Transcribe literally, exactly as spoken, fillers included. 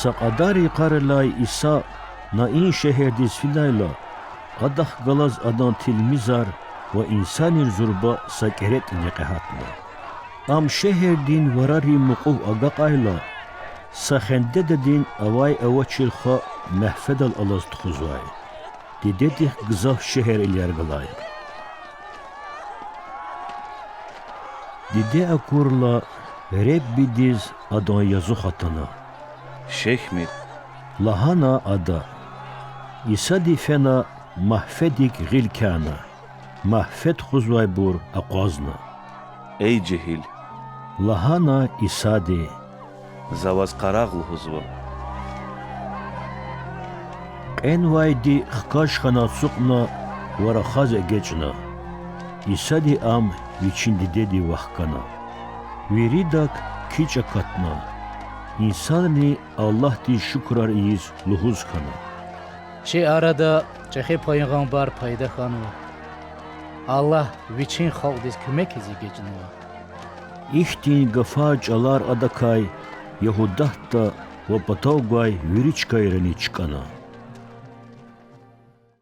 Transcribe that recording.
Са кьадар йикъарилай Иса Наин шегьердиз фидайла, Адахъ галаз Адан тилмизар ва инсанрин зурба са кӀеретӀни рекье гьатна. Ам шегьердин варарин мукьув агакьайла, са хендедадин авай-авачир хва магьфедал алаз тухузвай, дидедихъ гзаф шегьервилер галай. Диде акурла, Реббидиз адан язух атана. Шехьмир,– лагьана ада. Исади фена, магьфедик гъил кяна. Магьфе тухузвайбур акъвазна. Эй жегьил,– лагьана Исади,– За ваз къарагъ лугьузва. Кьенвайди хкаж хьана ацукьна ва рахаз эгечӀна. Исади ам вичин дидедив вахкана. Виридак кичӀ акатна. Инсанри Аллагьдиз шукурар ийиз лугьуз хьана: Чи арада чӀехи пайгъамбар пайда хьанва. Аллагь Вичин халкьдиз куьмек ийиз эгечӀнава. Ихьтин гафар-чӀалар адакай Ягьудатда ва патав гвай вири чкайрани чкӀана.